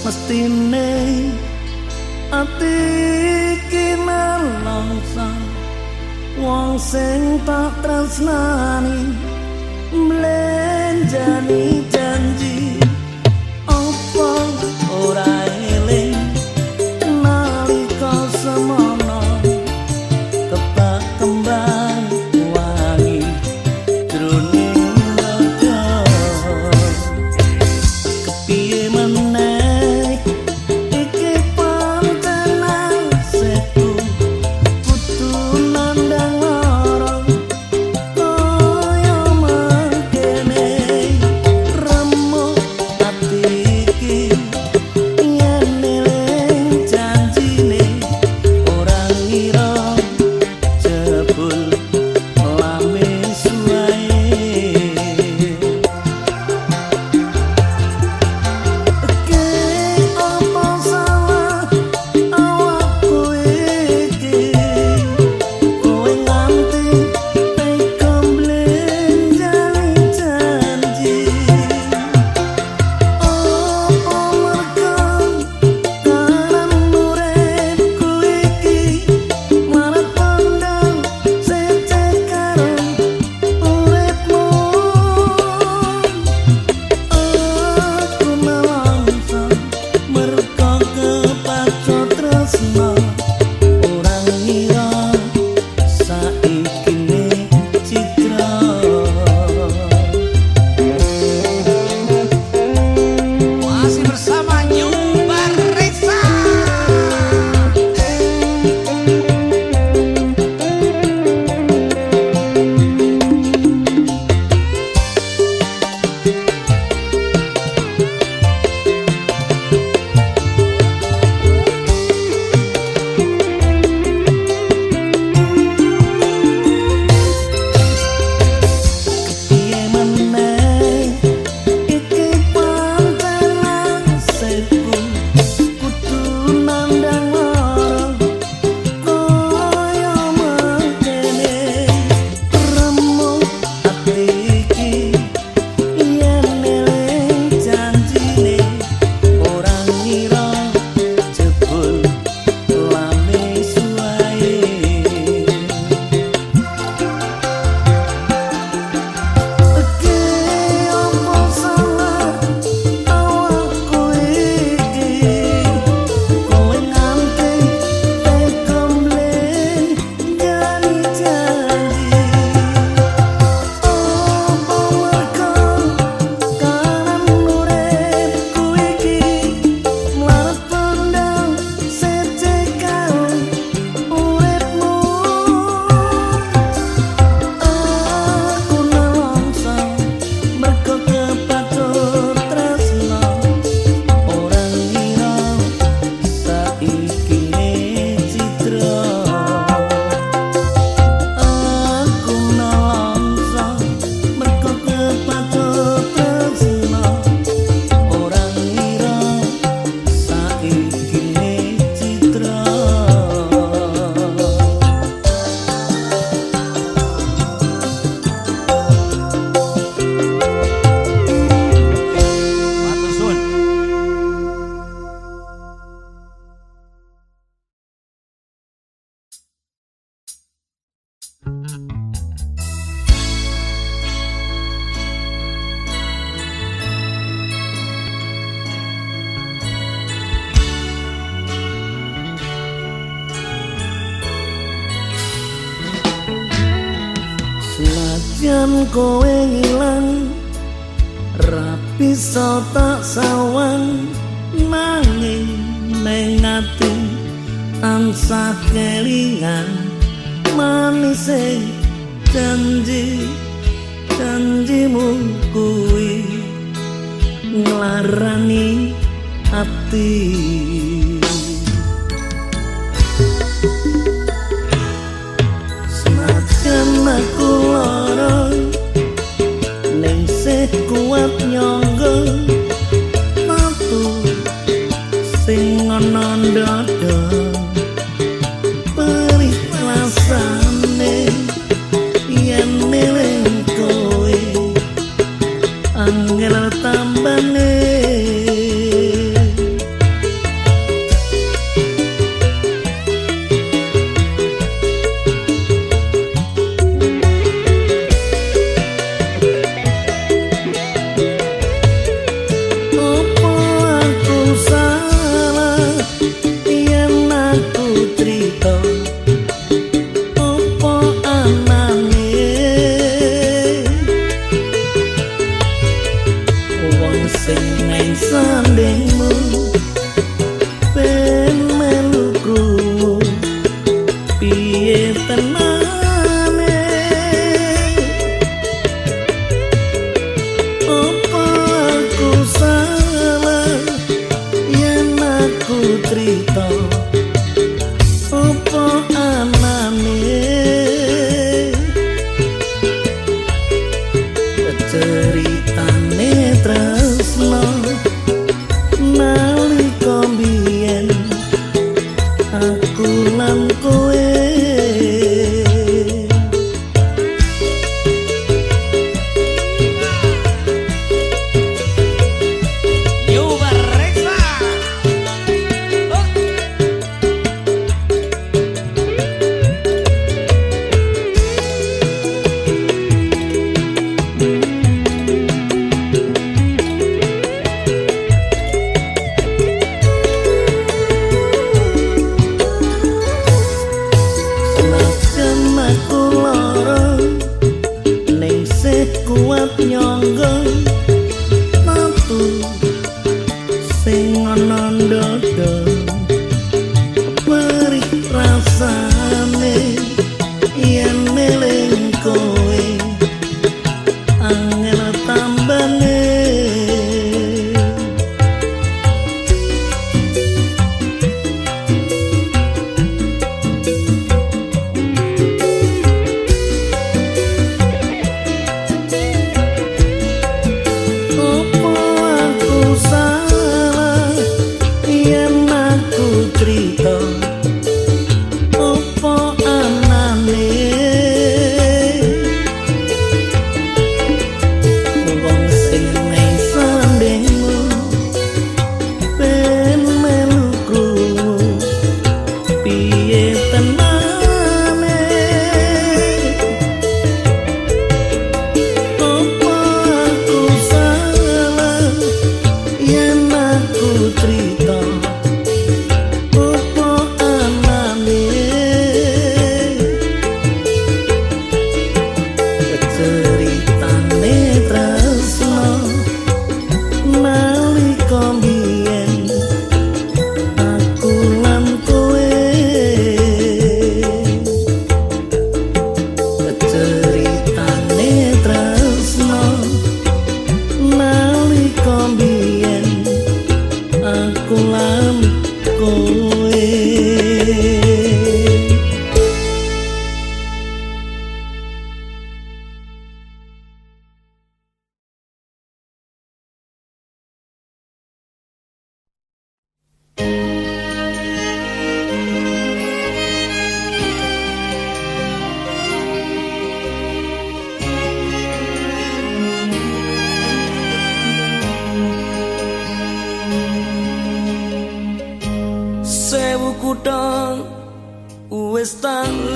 Mestine ati iki nelongso wong sing tak tresnani mlenjani janji opo ora eling nalika semono kebak kembang wangi jroning dada kepiye meneh iki pancen nasibku kudu nandang lara kaya mangkene remuk ati iki yen eling janjine ora ngira jebul lamis wae. Ke apa salah awakku iki kowe nganti tega mblenjani janji apa mergo kanan uripku iki marah pandang sece karo uripmu. Aku nelongso mergo kepacut tresno ora ngira saikine citra. Masih bersama New Barisa. Piye meneh iki pancen nasibku kudu nandang lara kaya mangkene remuk ati iki yen eling janjine ora ngira jebul lamis wae. Ke apa salah awakku iki kowe nganti tega mblenjani janji apa mergo kanan uripku iki mlarat pandang sece karo uripmu. Aku nelongso mergo kepacut tresno ora ngira saikine citra. Aku nelongso mergo kepacut tresno ora ngira saikine citra. Matur suwun. Senajan kowe ngilang ra bisa tak sawang nanging ning ati tansah kelingan manise janji janjimu kuwi nglarani ati. Senajan aku lara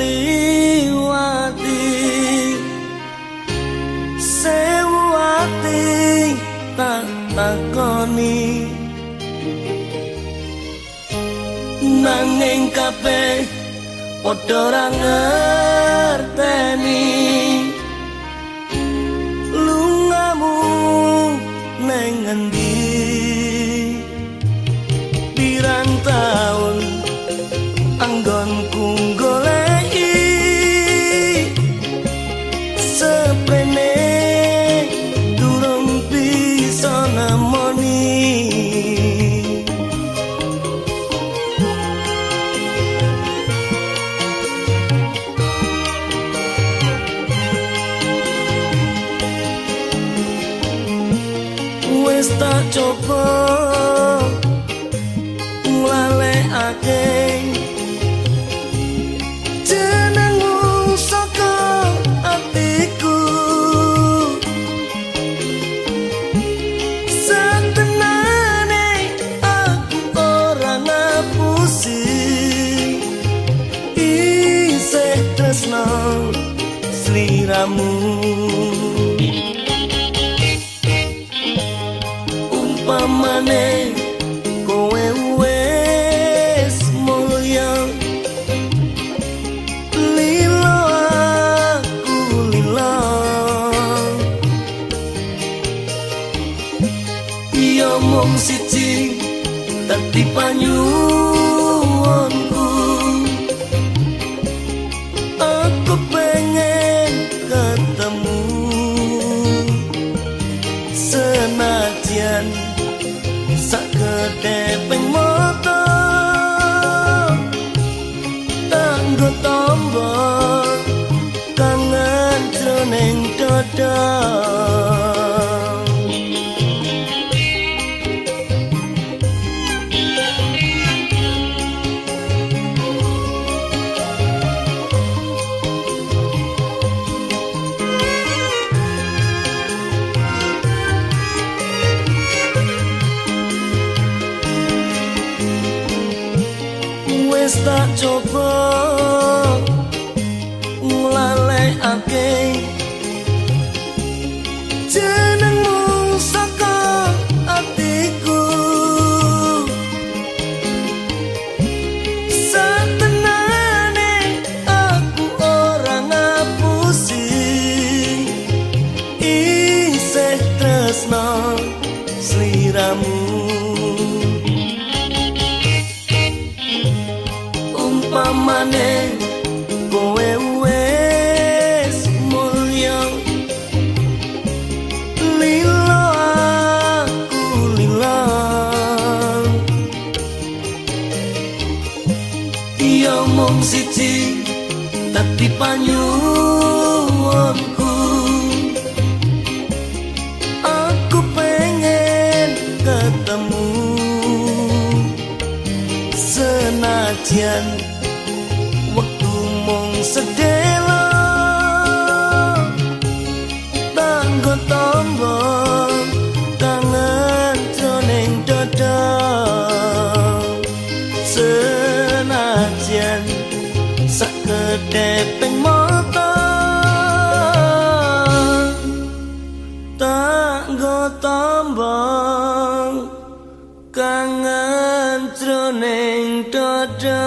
Liwati. Sewu ati tak takoni, nanging kabeh padha ora ngerteni. Lungamu neng endi? Pirang taun anggonku goleki, seprene durung bisa nemoni. Wis tak coba nglalekake jenengmu saka atiku, satenane aku ora ngapusi, isih tresno sliramu. Umpamane kowe wis mulya, lilo aku lilo. Ya mung siji dadi panyuwunku, aku pengen ketemu. Senajan sakedheping mata tanggo tombo kangen jroning dada. Wis tak coba nglalekake jenengmu saka atiku, satenane aku ora ngapusi, isih tresno sliramu. Umpamane kowe wis mulya, lilo aku lilo. Ya mung siji dadi panyuwunku, aku pengen ketemu. Senajan wektu mung sedelo, tanggo tombo kangen jroning dada. Senajan sakedheping mata tanggo tombo kangen jroning dada.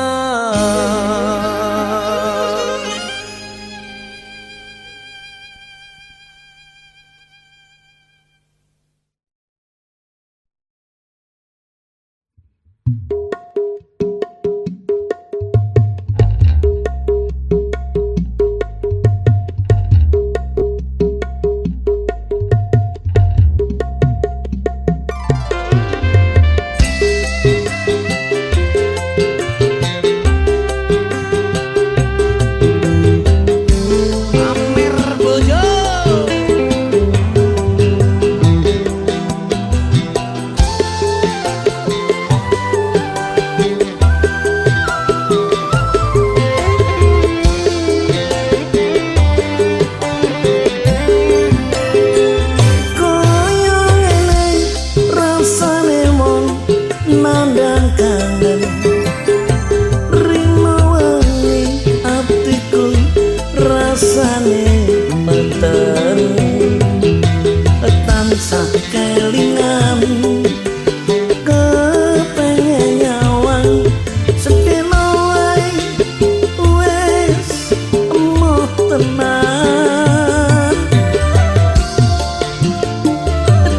tenan.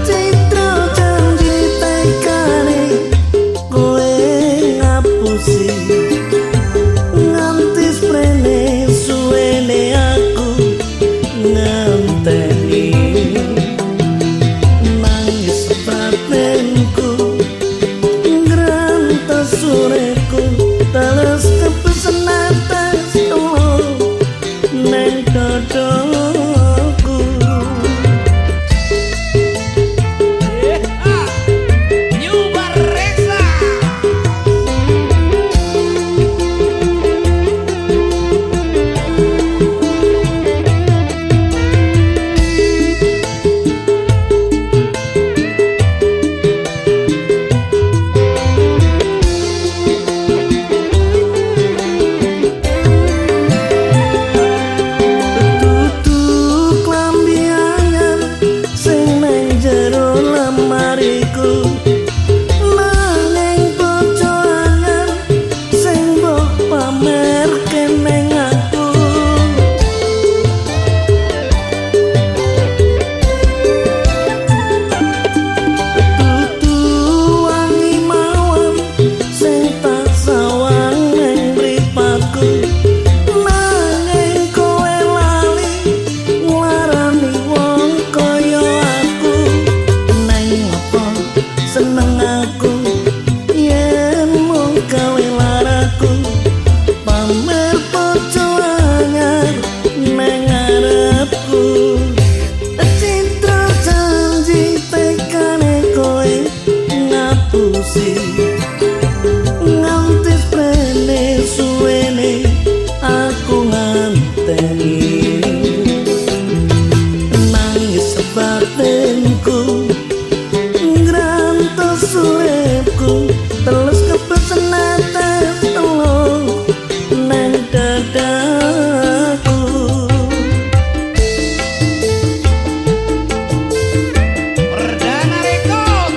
Citra janji tekane kowe ngapusi, nganti sprene suwene aku ngenteni. Nangis batinku ngrantes uripku, teles kepesen atas neng dodoku. New Baresa. Tutu klambi anyar sing neng jero lemariku, nanging bojo anyar sing mbok pamerke neng aku. Tutu wangi mawar sing tak sawang neng mripatku, nanging kowe lali nglarani wong kaya aku. Neng apa seneng aku yen mung gawe laraku, pamer bojo anyar neng ngarepku. Citra janji tekane kowe ngapusi, nganti sprene suwene aku nganteni. Nangis batinku ngrantes uripku, teles kepesen atas telung neng dadaku. Perdana Record.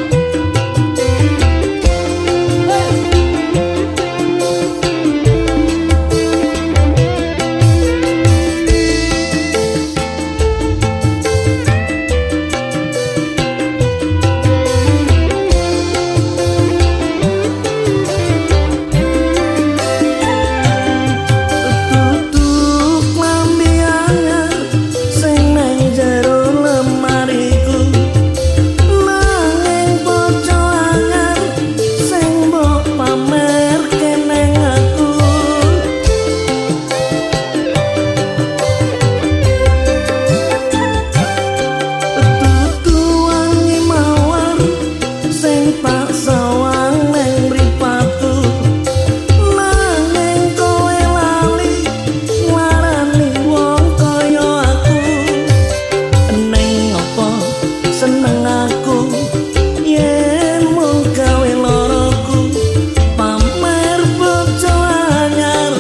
Tutu klambi anyar sing neng jero lemariku, nanging bojo anyar sing mbok pamerke neng aku. Tutu wangi mawar sing tak sawang neng mripatku, nanging kowe lali nglarani wong kaya aku. Neng apa seneng aku yen mung gawe loroku, pamer bojo anyar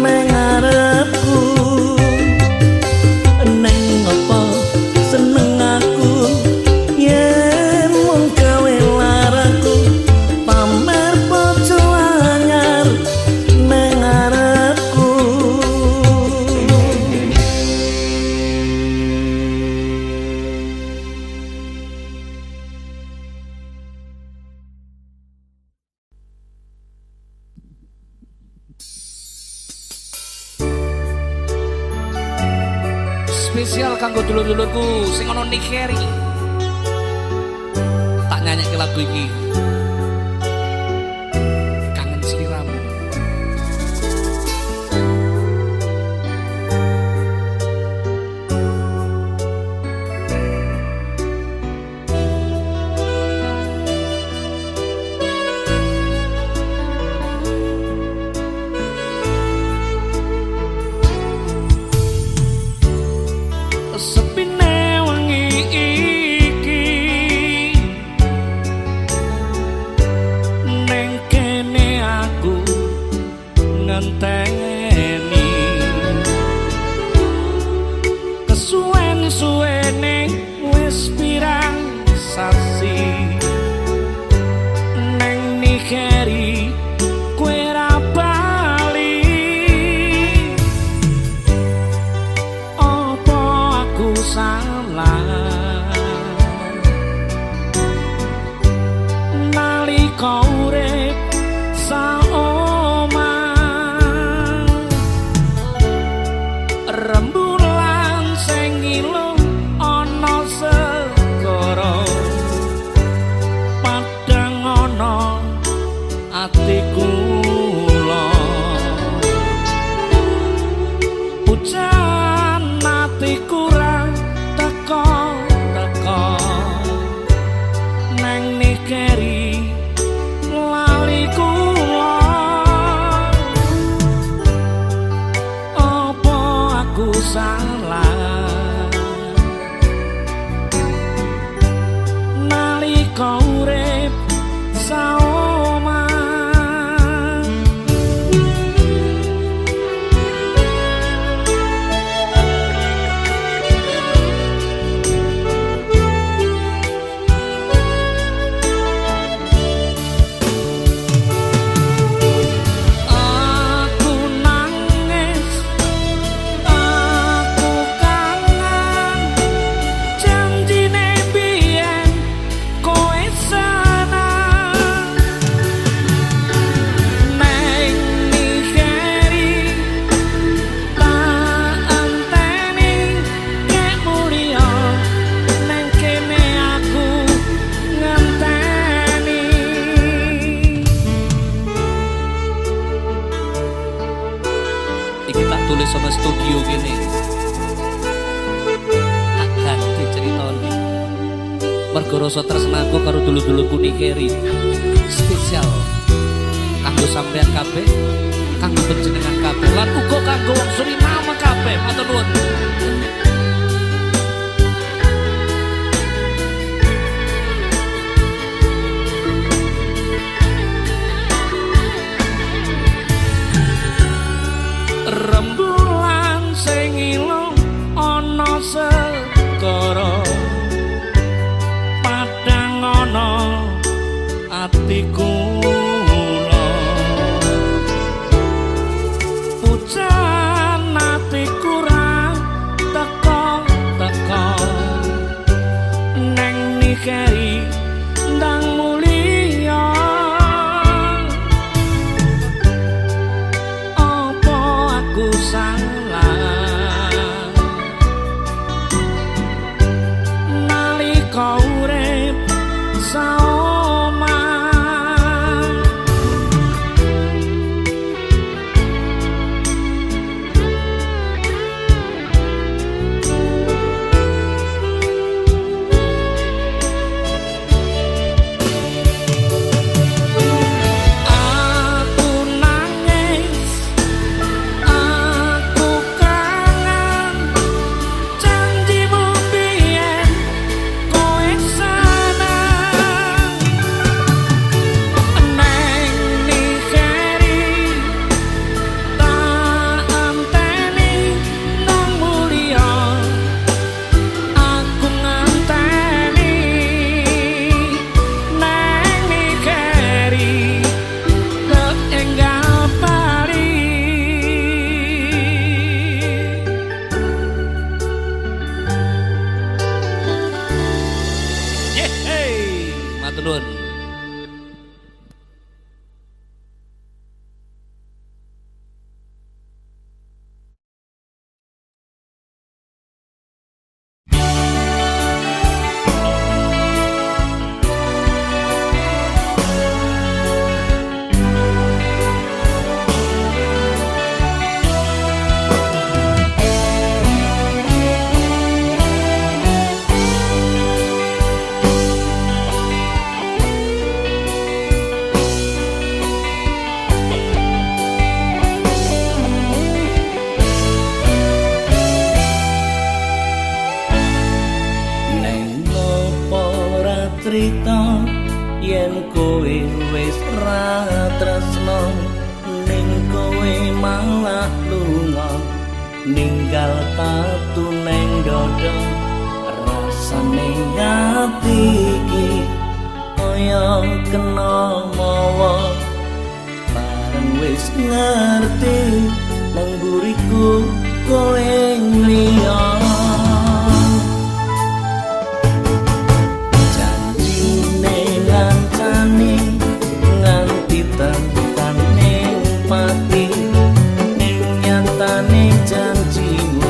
neng ngarepku. Neng apa seneng aku yen mung gawe laraku, pamer bojo anyar neng ngarepku. Spesial kanggo dulur-dulurku sing ana Nigeri. Tak nyanyikke lagu iki. Kangen sliramu. Sepine wengi iki Rembulan sing ngilu ana segara, padhang ana atiku. Pujan atiku ra teka-teka nang nikeri lali kula. Apa aku salah nalika urip saoma? Aku nangis, aku kangen janjine biyen kowe seneng. Neng nikeri tak anteni kek mulya, neng kene aku ngenteni. Iki tak tulis sama studio kene. Tak ganti ceritane. Mergo rasa tresnaku karo dulur-dulurku nikeri. Spesial kanggo sampean kabeh, kanggo panjenengan kabeh, lan uga kanggo wong Suriname kabeh. Matur nuwun. Rembulan sing ngilu ana segara, padhang ana atiku. Pujan atiku ra teka-teka neng nikeri ndang mulya. Apa aku salah nalika urip saoma? Aku nangis, aku kangen janjimu biyen kowe seneng. Neng nikeri tak anteni nang mulya, aku nganteni neng nikeri tek enggal bali. Yeay, matur nuwun. Neng opo ora trita yen kowe wis ra tresno, ning kowe malah lunga ninggal tatu neng dodo. Rasane ati iki kaya kena mawa, bareng wis ngerti nang buriku kowe ngliya. Janjine ngancani nganti tekane pati, ning nyatane janjimu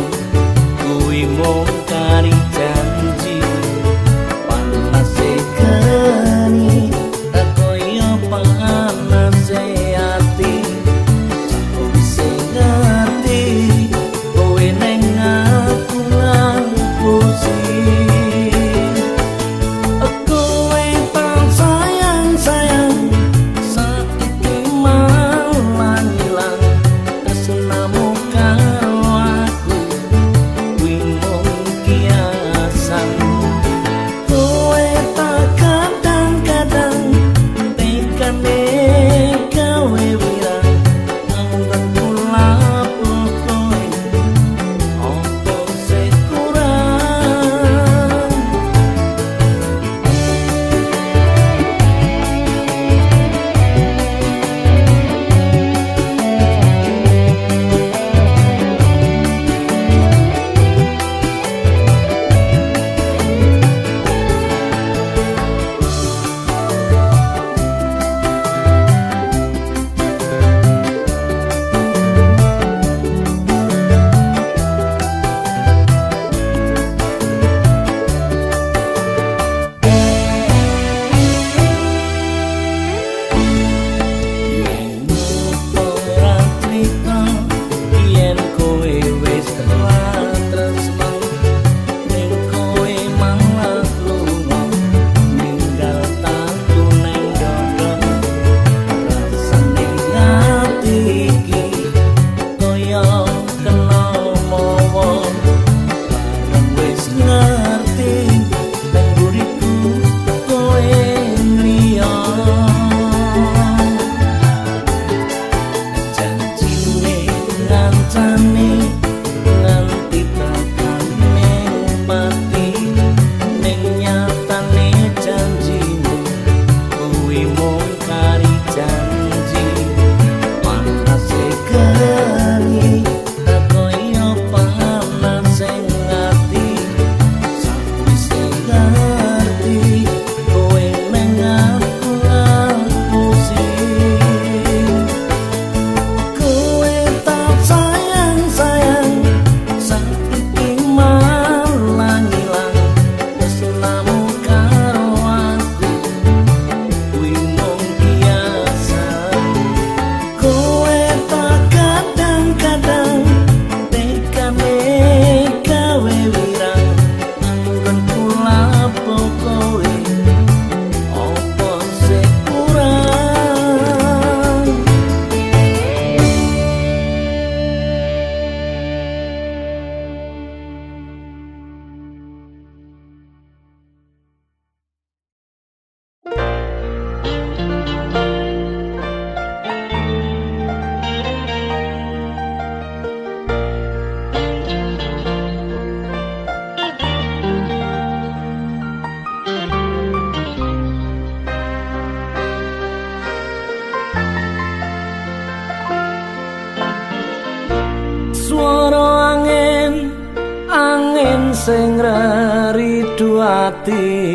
sing reridu ati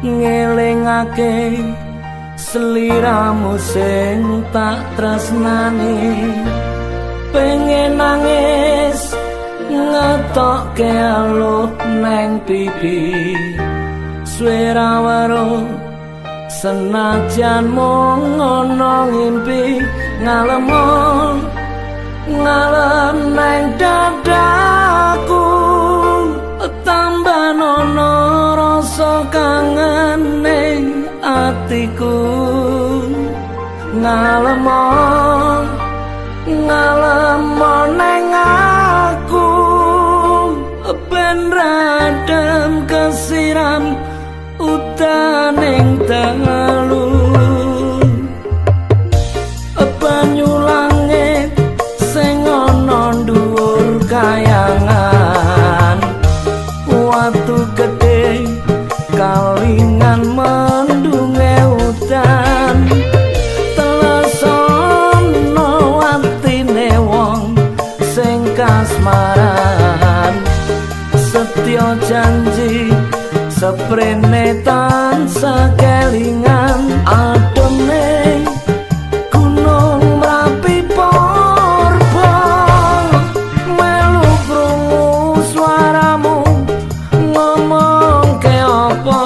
ngelingake sliramu sing tak tresnani. Pengen nangis ngetokke aluh neng pipi, suwe ra weruh senajan mung ana ngimpi. Ngalem ngalem neng dadaku, tambah nono rasa kangen ning atiku. Ngalem ngalem neng aku, ben radem kesiram utaning dalu. Banyu langit sing ana dhuwur kayangan, watu gedhe kalingan mendunge udan. Telesono atine wong sing kasmaran, setya janji seprene tansah kelingan. Ademe gunung Merapi purba, melu krungu suaramu ngomong ke apa.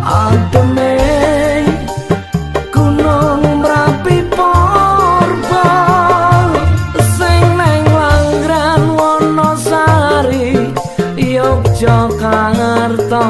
Ademe gunung Merapi purba, sing neng Langran Wonosari Yogyakarta.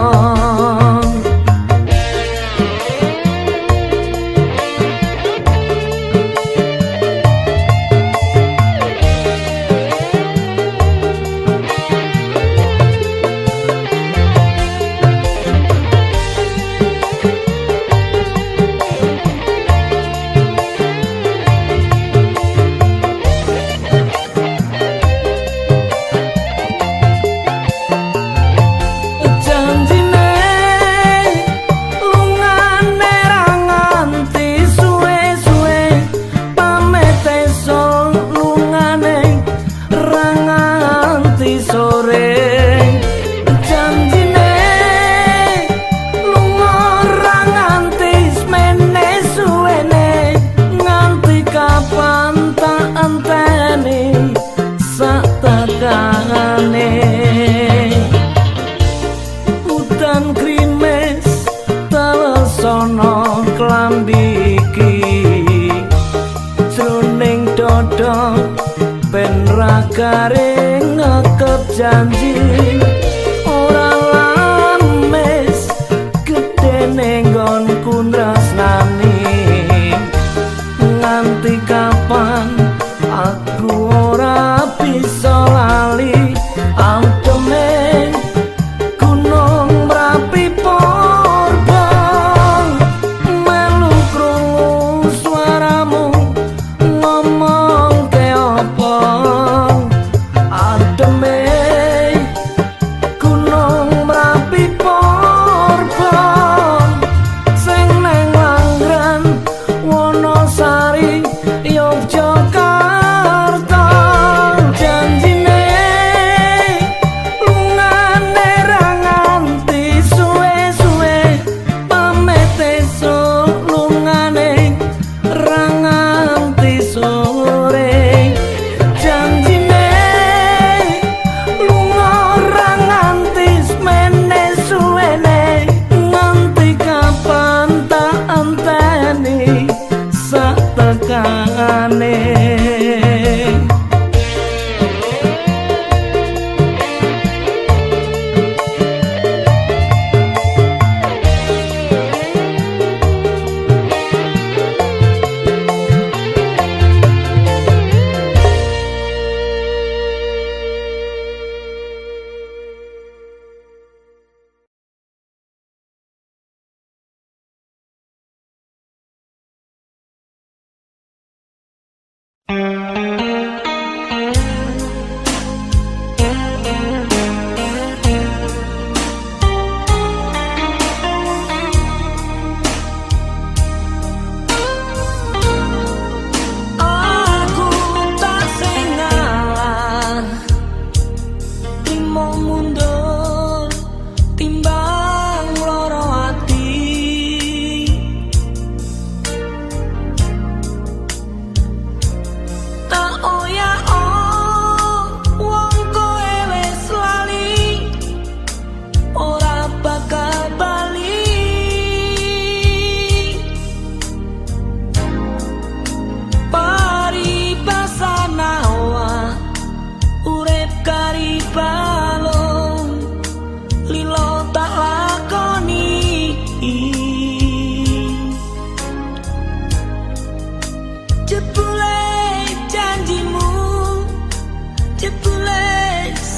Udan krimes telesono klambi iki, jroning dada ben ra garing ngekep janji. Ora lames gedene nggonku tresnani, nganti kapan aku ora bisa lali. Ademe gunung Merapi purba, melu krungu suaramu ngomong ke apa. Ademe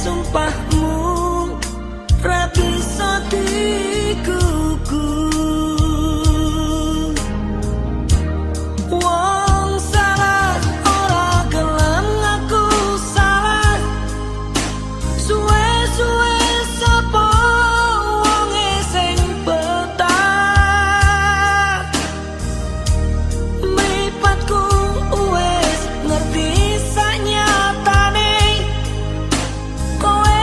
Sumpahmu ra bisa dikuku. Wong salah ora gelem ngaku salah. Suwe-suwe sapa wonge sing betah? Mripatku wis ngerti sanyatane kowe.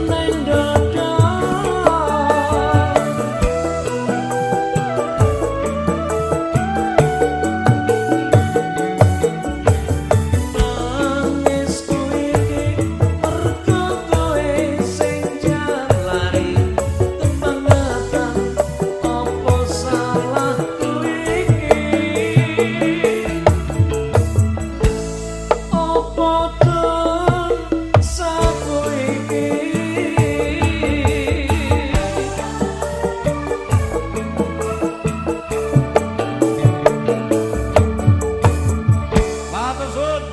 neng dada. Tangisku iki mergo kowe sing jalari kebangetan, apa salahku iki? Apa dosaku iki? Matur suwun.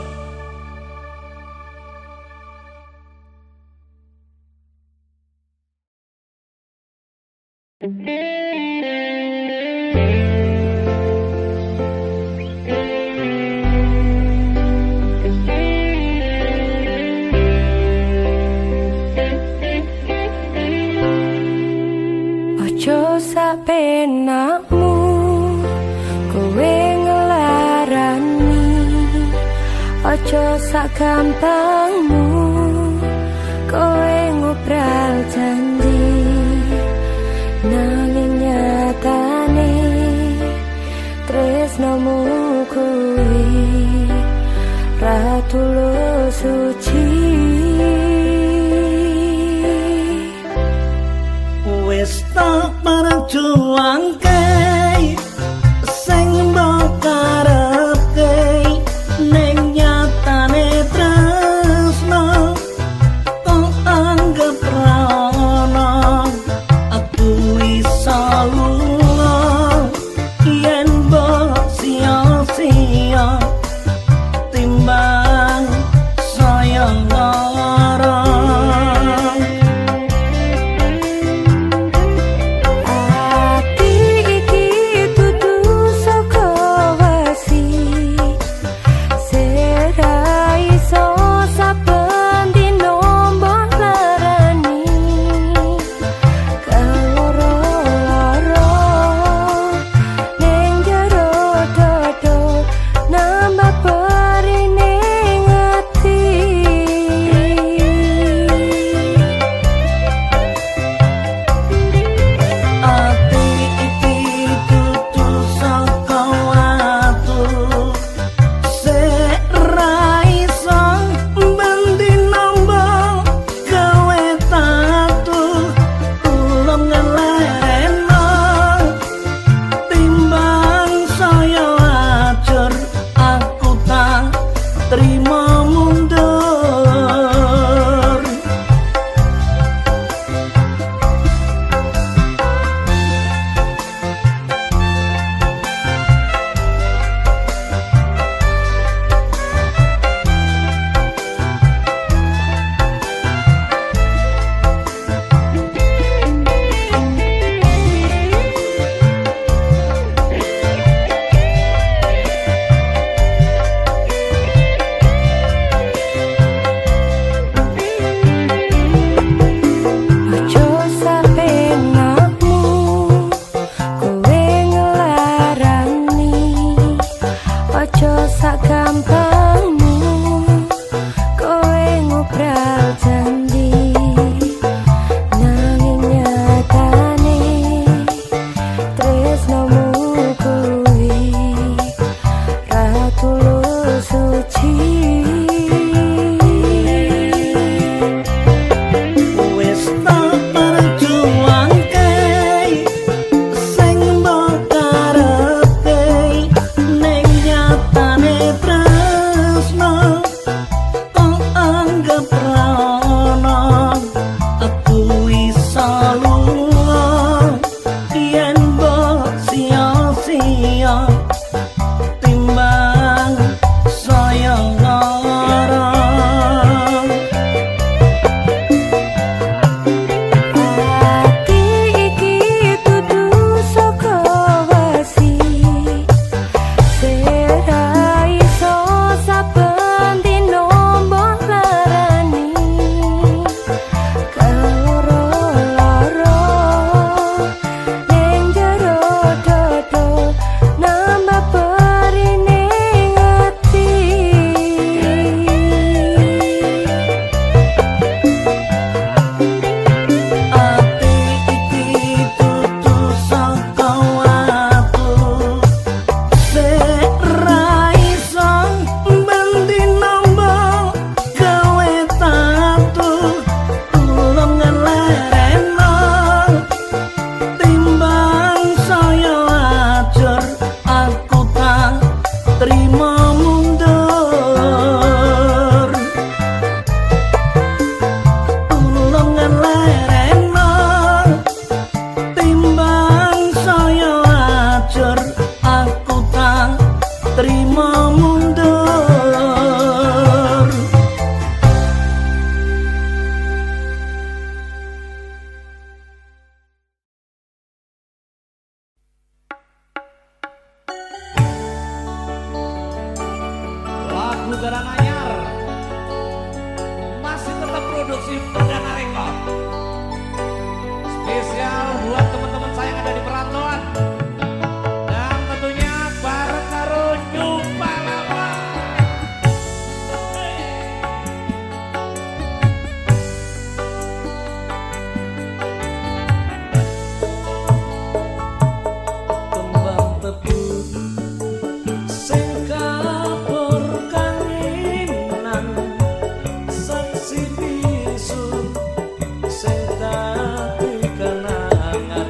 Ojo sapenakmu kowe ngelarani, ojo sagampangmu kowe ngobral janji. Nanging nyatane tresnomu kuwi ra tulus suci. Wis tak perjuangke sing mbok karepke, ning nyatane tresno Produksi Perdana Rekod. Spesial buat teman-teman saya yang ada di perantauan. Dan tentunya bareng karo New Palapa. Kembang tebu sing kapur kanginan, saksi bisu sing dadi kenangan.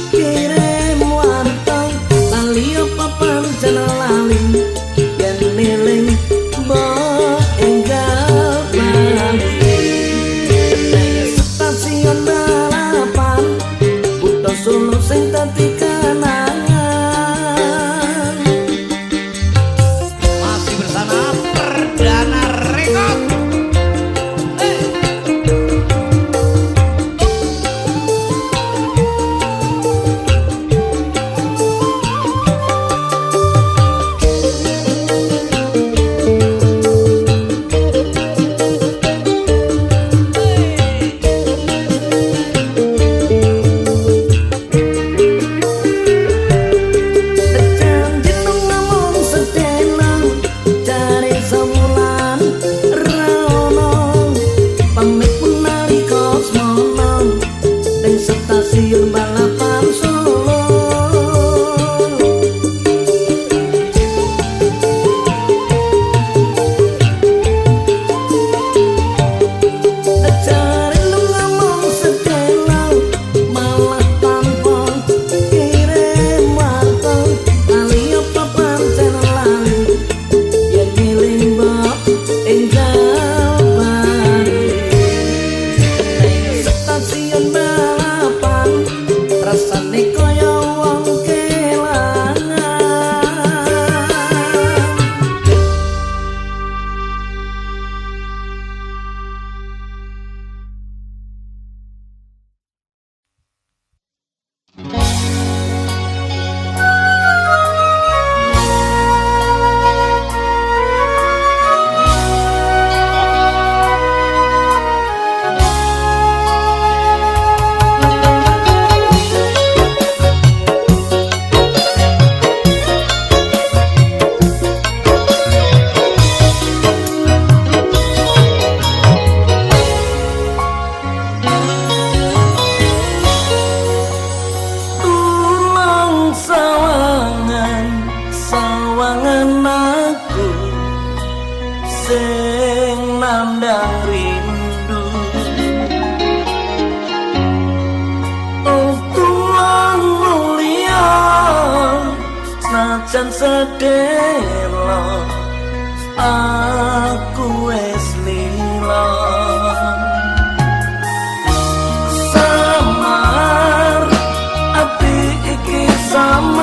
kirim warta lali apa pancen lali yen eling mbok enggal bali nang stasiun balapan kutha Solo sing dadi kenangan. Masih bersama Perdana Record. Stasiun balapan Solo. Cari lu ngomong sedelo malah tanpa kirim warta lali apa pancen lali yen ngeling mbok enggal bali stasiun balapan rasane kaya wong kelangan. Tulung sawangan, sawangan aku sing nandang rindu. Oh tulung mulia, senajan sedelo aku wis lila. Samar ati iki samar.